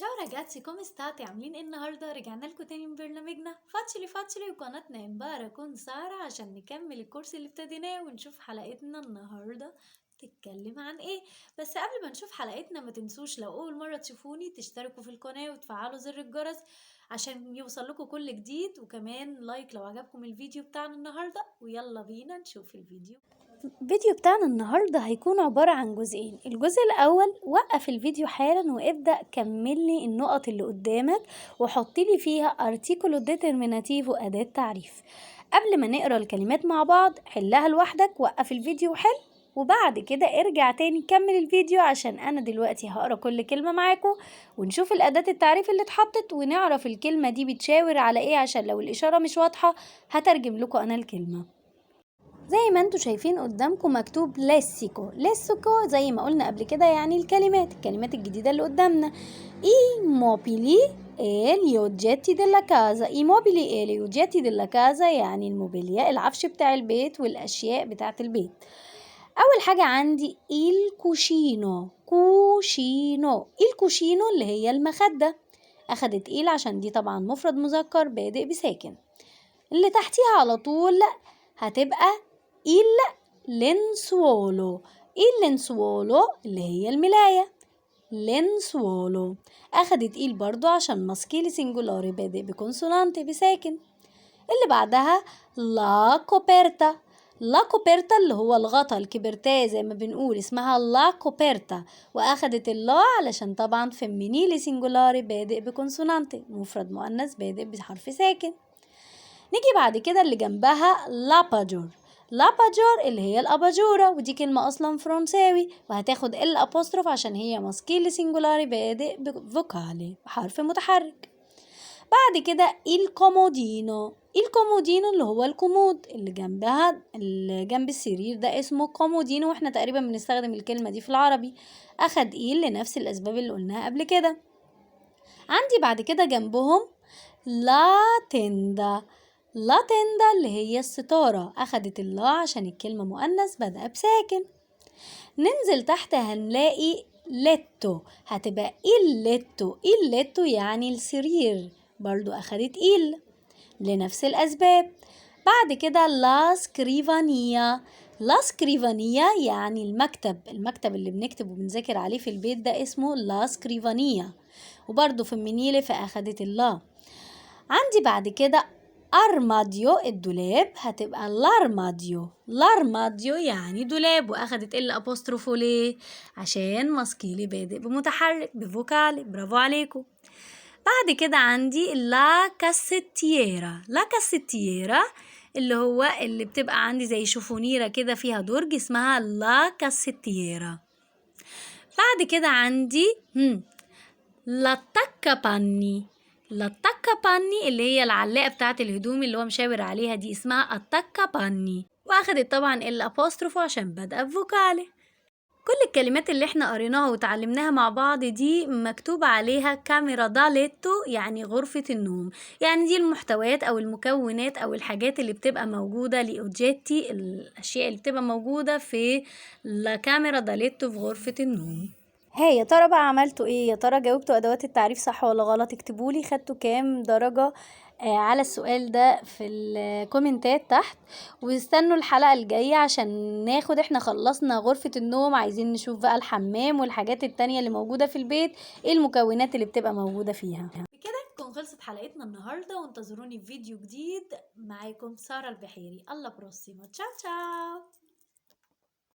Ciao ragazzi، come state؟ عاملين ايه النهارده؟ رجعنا لكم تاني من برنامجنا Facile Facile وقناتنا Impara con Sara عشان نكمل الكورس اللي ابتديناه ونشوف حلقتنا النهارده بتتكلم عن ايه. بس قبل ما نشوف حلقتنا، ما تنسوش لو اول مرة تشوفوني تشتركوا في القناة وتفعلوا زر الجرس عشان يوصل لكم كل جديد، وكمان like لو عجبكم الفيديو بتاعنا النهارده. ويلا بينا نشوف الفيديو. الفيديو بتاعنا النهاردة هيكون عبارة عن جزئين. الجزء الأول، وقف الفيديو حالا وابدأ كمل لي النقط اللي قدامك وحط لي فيها articolo determinativo، أداة تعريف. قبل ما نقرا الكلمات مع بعض، حلها لوحدك. وقف الفيديو وحل، وبعد كده ارجع تاني كمل الفيديو، عشان انا دلوقتي هقرا كل كلمة معاكم ونشوف الأداة التعريف اللي اتحطت ونعرف الكلمة دي بتشاور على ايه، عشان لو الإشارة مش واضحة هترجم لكم انا الكلمة. زي ما انتوا شايفين قدامكم مكتوب lessico. lessico زي ما قلنا قبل كده يعني الكلمات، الكلمات الجديدة اللي قدامنا. i mobili e gli oggetti della casa. i mobili e gli oggetti della casa يعني الموبيليا، العفش بتاع البيت والأشياء بتاعت البيت. أول حاجة عندي il cuscino. cuscino، il cuscino اللي هي المخدة، أخدت il عشان دي طبعا مفرد مذكر بادئ بساكن. اللي تحتيها على طول هتبقى il lenzuolo. il lenzuolo اللي هي الملاية. lenzuolo أخدت il برضو عشان maschile singolare بادئ ب consonante، بساكن. اللي بعدها la coperta. la coperta اللي هو الغطا، الكبرتاية زي ما بنقول، اسمها la coperta، وأخدت ال la علشان طبعا femminile singolare بادئ ب consonante، مفرد مؤنث بادئ بحرف ساكن. نيجي بعد كده اللي جنبها l'abat-jour. l'abat-jour اللي هي الأباجورة، ودي كلمة أصلا فرنساوي وهتاخد l apostrofo عشان هي maschile singolare بادئ ب vocale، بحرف متحرك. بعد كده il comodino. il comodino اللي هو الكومود اللي جنبها، اللي جنب السرير ده اسمه comodino، واحنا تقريبا بنستخدم الكلمة دي في العربي. أخد il لنفس الأسباب اللي قلناها قبل كده. عندي بعد كده جنبهم la tenda. la tenda اللي هي الستارة، أخدت ال la عشان الكلمة مؤنث بدأ بساكن. ننزل تحت هنلاقي letto، هتبقى il letto. il letto يعني السرير، برضو أخدت il لنفس الأسباب. بعد كده la scrivania. la scrivania يعني المكتب، المكتب اللي بنكتب وبنذاكر عليه في البيت ده اسمه la scrivania، وبرضو femminile فأخدت ال la. عندي بعد كده armadio، الدولاب، هتبقى l'armadio. l'armadio يعني دولاب، واخدت l apostrofo ليه؟ عشان maschile بادئ بمتحرك، ب vocale. برافو عليكم. بعد كده عندي la cassettiera. la cassettiera اللي هو اللي بتبقى عندي زي شوفونيرة كده فيها درج، اسمها la cassettiera. بعد كده عندي l'attaccapanni. l'attaccapanni اللي هي العلاقة بتاعت الهدوم اللي هو مشاور عليها دي، اسمها attaccapanni، واخدت طبعا l apostrofo عشان بادئة ب vocale. كل الكلمات اللي احنا قريناها وتعلمناها مع بعض دي مكتوب عليها camera da letto، يعني غرفة النوم، يعني دي المحتويات او المكونات او الحاجات اللي بتبقى موجودة، gli oggetti، الاشياء اللي بتبقى موجودة في la camera da letto، في غرفة النوم. ها يا ترى بقى عملتوا ايه؟ يا ترى جاوبتوا ادوات التعريف صح ولا غلط؟ اكتبولي خدتوا كام درجة على السؤال ده في الكومنتات تحت، واستنوا الحلقة الجاية عشان ناخد، احنا خلصنا غرفة النوم، عايزين نشوف بقى الحمام والحاجات التانية اللي موجودة في البيت، ايه المكونات اللي بتبقى موجودة فيها. بكده تكون خلصت حلقتنا النهاردة، وانتظروني في فيديو جديد. معاكم سارة البحيري. alla prossima، ciao ciao.